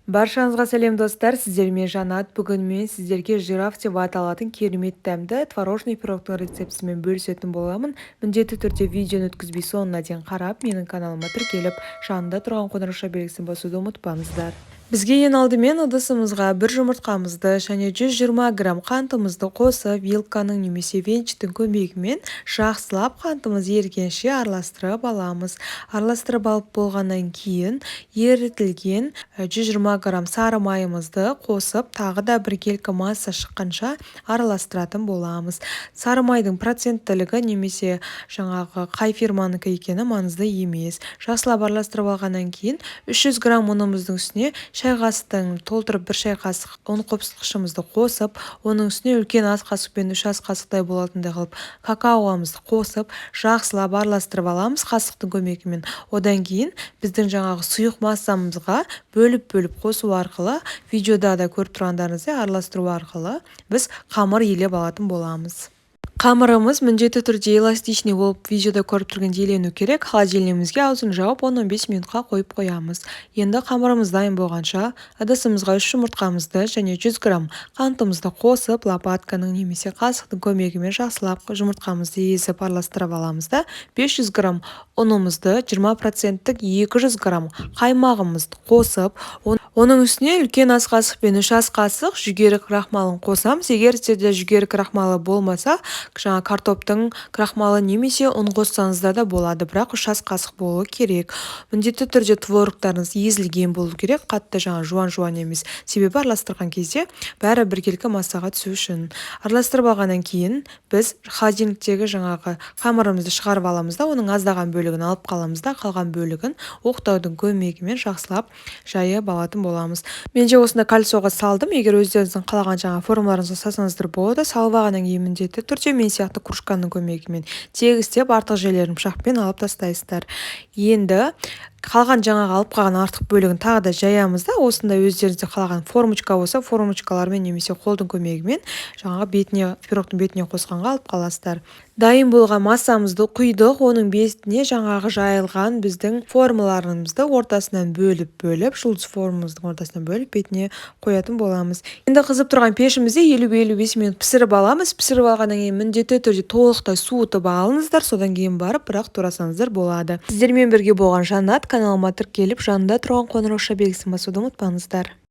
Баршаңызға сәлем, достар! Сіздермен Жанат. Бүгін мен сіздерге жираф деп аталатын керемет дәмді творожный пирогтың рецептісімен бөлісетін боламын. Міндетті түрде видеоны өткізбей соңына дейін қарап, менің каналыма тіркеліп, жанында тұрған қоңырауша белгісін басуды ұмытпаңыздар. Бізге ең алдымен ыдысымызға бір жұмыртқамызды және 120 грамм қантымызды қосып, вилканың немесе венчиктің көмегімен жақсылап қантымыз ерігенше араластырып аламыз. Араластырып алып болғаннан кейін ерітілген 120 грамм сары майымызды қосып, тағы да біркелкі масса шыққанша араластыратын боламыз. Сары майдың проценттілігі немесе жаңағы қай фирманікі екені маңызды емес. Жақсылап араластырып алғаннан кейін 300 грамм ұнымыздың үстіне шай қасықтың толтырып 1 шай қасық ұн қопсытқышымызды қосып, оның үстіне үлкен ас қасықпен 3 ас қасықтай болатындай қылып какаомызды қосып, жақсылап араластырып аламыз қасықтың көмегімен. Одан кейін біздің жаңағы сұйық массамызға бөліп-бөліп қосу арқылы, видеода да көріп тұрғандарыңыздай, араластыру арқылы біз қамыр илеп алатын боламыз. Қамырымыз міндетті түрде эластичный болып, видеода көріп тұрғандай елену керек. Холодильнигімізге аузын жауып 10-15 минутқа қойып қоямыз. Енді қамырымыз дайын болғанша ыдысымызға 3 жұмыртқамызды және 100 грамм қантымызды қосып, лопатканың немесе қасықтың көмегімен жақсылап жұмыртқамызды езіп араластырып аламыз да, 500 грамм ұнымызды, 20%-тік 200 грамм қаймағымызды қосып, оның үстіне үлкен ас қасықпен 3 ас қасық жүгері крахмалын қосамыз. Егер сіздерде жүгері крахмалы болмаса, жаңа картоптың крахмалы немесе ұн қоссаңыздар да болады, бірақ 3 ас қасық болуы керек. Міндетті түрде творогтарыңыз езілген болу керек, қатты жаңа жуан-жуан емес, себебі араластырған кезде бәрі біркелкі массаға түсу үшін. Араластырып алғаннан кейін біз холодильниктегі жаңағы қамырымызды шығарып аламыз да, оның аздаған бөлігін алып қаламыз да, қалған бөлігін оқтаудың көмегімен жақсылап жайып алатын боламыз. Мен же осындай кольцоға салдым. Егер өздеріңіздің қалаған жаңа формаларыңызға салсаңыздар болады. Салып алғаннан кейін міндетті түрде мен сияқты кружканың көмегімен тегістеп, артық жерлерін пышақпен алып тастайсыздар. Енді қалған жаңағы алып қалған артық бөлігін тағы да жаямыз да, осындай өздеріңізде қалаған формочка болса, формочкалармен немесе қолдың көмегімен жаңағы бетіне, пирогтың бетіне қосқанға алып қаласыздар. Дайын болған массамызды құйдық, оның бетіне жаңағы жайылған біздің формаларымызды ортасынан бөліп-бөліп, жұлдыз формамыздың ортасынан бөліп, бетіне қоятын боламыз. Енді қызып тұрған пешімізде 50-55 минут пісіріп аламыз. Пісіріп алғаннан кейін міндетті түрде толықтай суытып алыңыздар, содан кейін барып бірақ турасаңыздар болады. Сіздермен бірге болған Жанат. Каналыма тіркеліп, жанында тұрған қоңырауша белгісін басуды ұмытпаңыздар.